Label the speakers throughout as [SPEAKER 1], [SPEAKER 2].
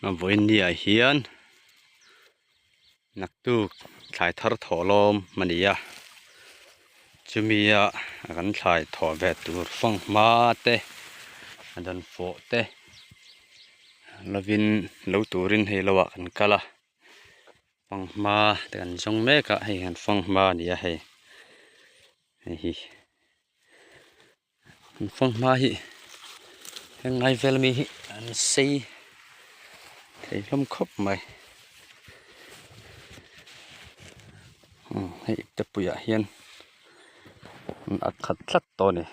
[SPEAKER 1] Vawiin ni ah hian naktuk thlai thar thawh lawm a ni a chumi a kan thlai thawh ve tur fanghma te a dan fawh te lovin lo turin hei lo ah kan kal a fanghma te kan zawng mek a hei an fanghma a ni a hei hei hi. An fanghma hi heng lai vel ami hi an sei thei hlawm khawp mai umm hei te puiah hian a khat tlat tawh a ni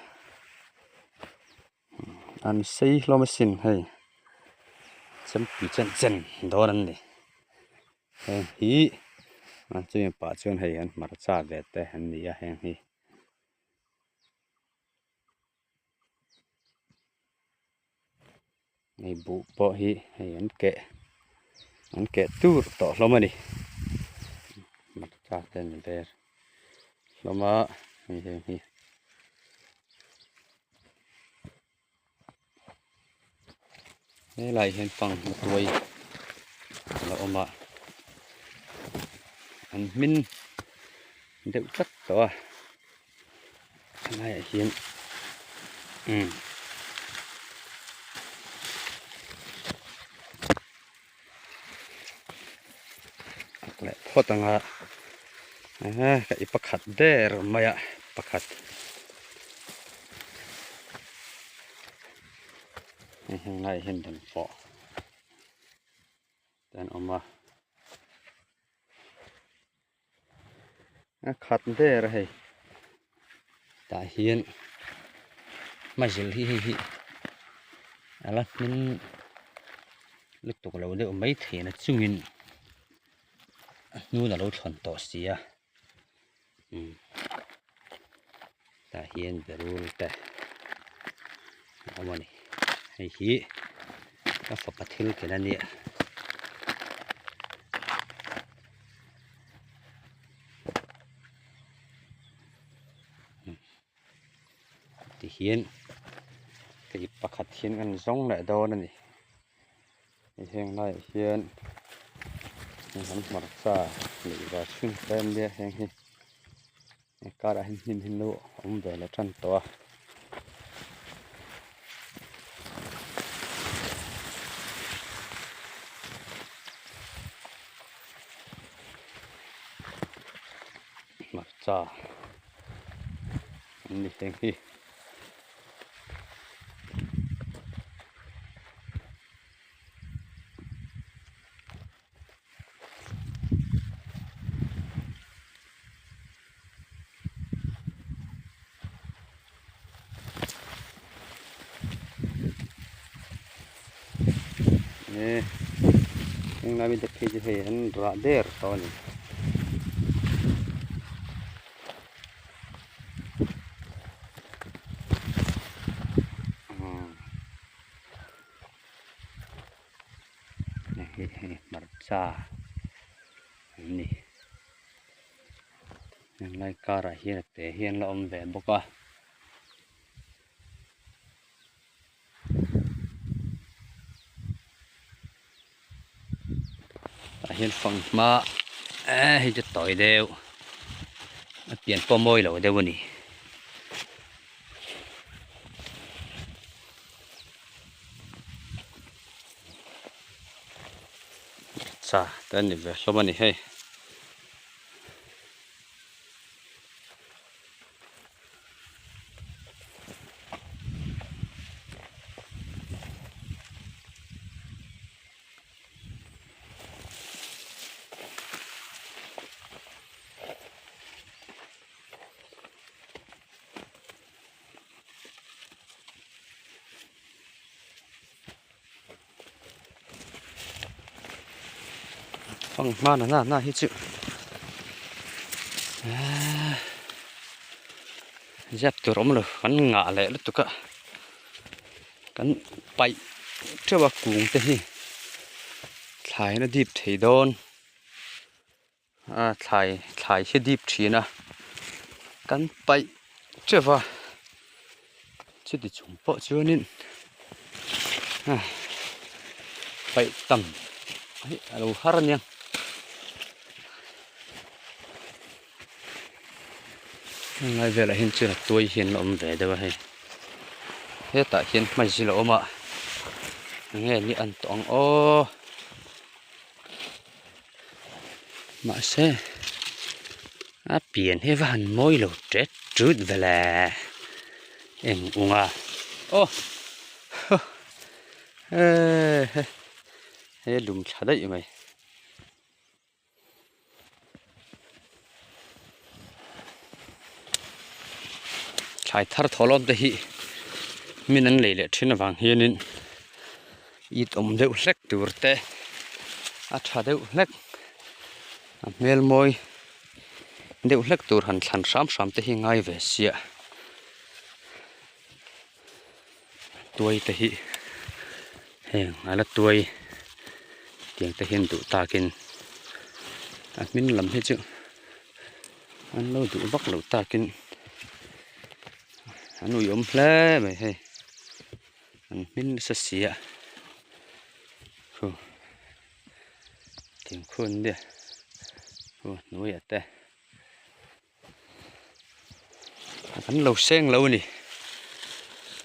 [SPEAKER 1] an sei hlawm asin hei chempui chen chen dawn an ni heng hi chumi pah chuan hei an hmarcha ve te an ni a heng hi. Hei buh pawh hi hei an keh an keh tur tawh hlawm a ni hmarcha te an ver hlawm a hei heng hi. Helaiah hian fanghma tuai a la awm a an hmin deuh tlat tawh a helaiah hian umm leh phawt ang a ka i pakhat der mai a pakhat hei heng laiah hian dan fawh te an awm a a khat der a hei tah hian hmazil hi hei hi a la hmin lutuk lo deuh mai thei na chungin a hnun a lo thlawn tawh si a umm tah hian berul te a awm a ni hei hi ka fapa thil ken a nia. Tihian kei pakhat hian kan zawng leh dawn a ni heng laiah hian kan hmarcha leh va chhun te an nia heng hi karah hian hnim hi an lo awm ve leh tan tawh a. Hmarcha an ni heng hi. Heng lai mite phei chu hei an rah der tawh a ni. Hei hi hmarcha an ni. Henglai karah hian a te hi an la awm ve bawk a. Tah hian fanghma eh hei chu tawi deuh a pian pawh mawi lo deuh a ni. Cha te an ni ve hlawm a ni hei. Fanghma na na hi chu eee zep tur awm lo kan ngah leh lutuk a kan paih teuh a kung te hi thlai na dip thei dawn. A thlai thlai hi dip thin a kan paih teuh va chuti chung pawh chuanin Paih tam hi a lo har ania. Heng lai velah hian chuan a tuai hian a awm ve deuh a hei. Hetah hian hmazil a awm a enge ni an tawh ang aw. Mahse a pian hi va han mawi lo tet tut vele eng ung a aw he he lum thla daih mai. Thlai thar thawhlawm te hi min an lei leh thin avang hianin it awm deuh hlek tur te a tha deuh hlek a hmel mawi deuh hlek tur han thlan hram hram te hi ngai ve sia tuai te hi heng a la tuai tiang te hian duh takin a hmin lam hi chu an lo duh vak loh takin an uiawm hle mai hei an hmin nasa si a khu thingkung nia khu hnuaiah te. An lo seng lo a ni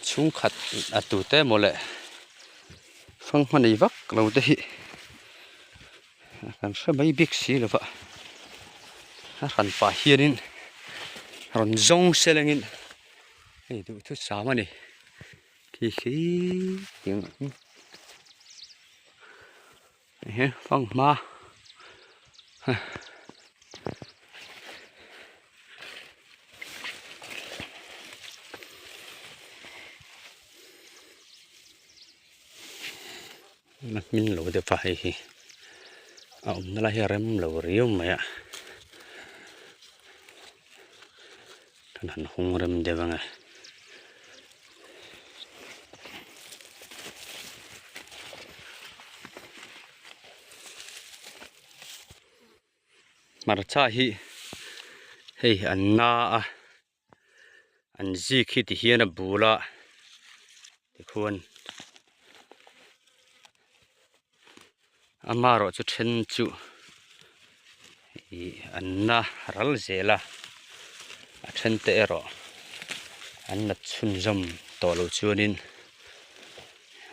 [SPEAKER 1] chhungkhat a tute emaw leh fanghma nei vak lo te hi kan hre mai bik si lo va a hran pah hianin rawn zawng se lengin hei duhthusam a ni khi khi tiang He fanghma la hmin lo deuh a hei hi a awmna lai hi a rem lo riau mai a kan han hung rem deuh ang e. Hmarcha hi hei an na a an zik hi ti hian a bul a tikhuan amaherawh chu then chu ih an na ral zel a a then te erawh an la chhunzawm tawh loh chuanin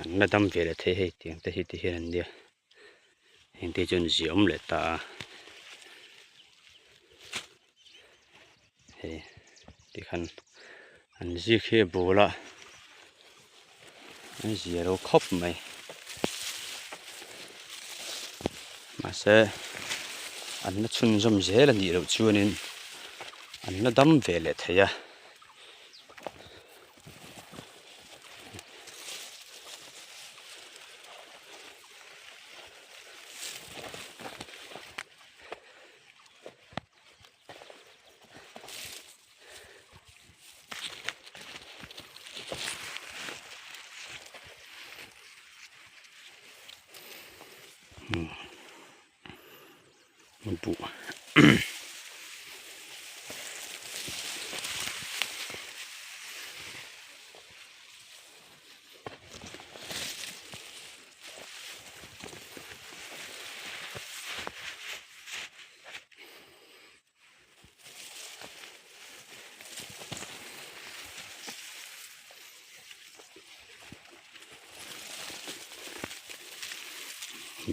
[SPEAKER 1] an la dam ve leh thei hei tiang te hi ti hian an nia heng te chuan ziah awm leh ta a hei tikhan an zik hi a bul a an zia lo khawp mai mahse an la chhunzawm zel a nih loh chuanin an la dam ve leh thei a.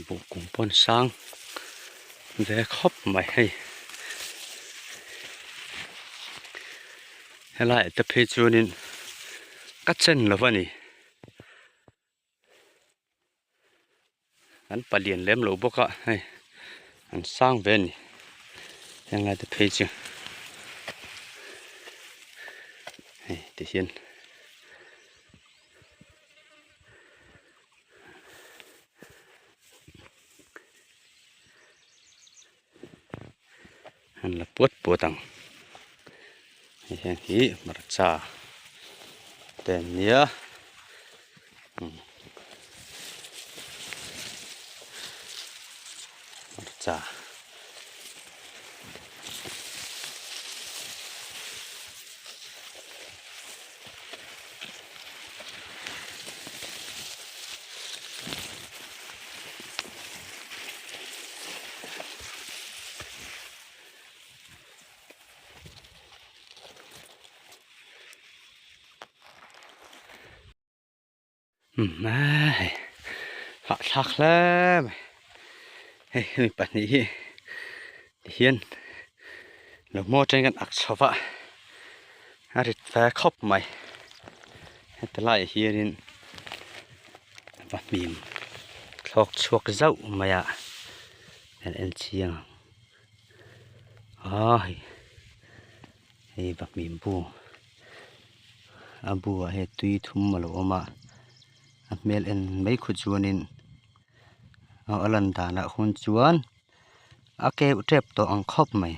[SPEAKER 1] Buh Buh kum pawn sang ve khawp mai hei helaiah te phei chuanin ka chen lo a ni. An palian lem lo bawk a hei an sang ve a ni heng lai te phei chu hei ti hian an la puat puat ang hei heng hi hmarcha te an nia hmarcha. Umm hei hahthlak hle mai hei hemi pahnih hi tihian lo hmuh atangin kan ak chho va a rit ve khawp mai heti laiah hianin va hnim thlawk chhuak zauh mai a kan en chiang ang aa hei hei va hnim bu. A buah hei tui thum a lo awm a a hmel en mai khu chuanin a lan danah hun chuan a keuh tep tawh ang khawp mai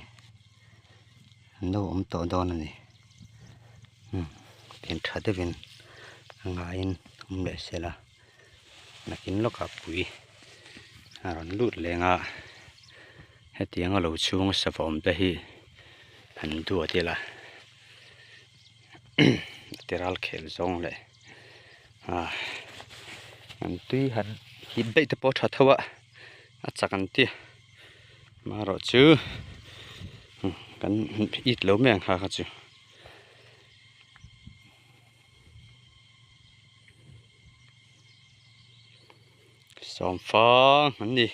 [SPEAKER 1] an lo awm tawh dawn a ni umm pian tha deuhin a ngaiin awm leh sela nakin lawkah pui a rawn lut leng a hetiang a lo chhung sava awm te hi an duat ila. Ti ral khel zawng leh ah an tui han hip daih te pawh a tha tho a a chak an ti amaherawh chu kan it lo mai ang kha kha chu. Sawmfang an ni.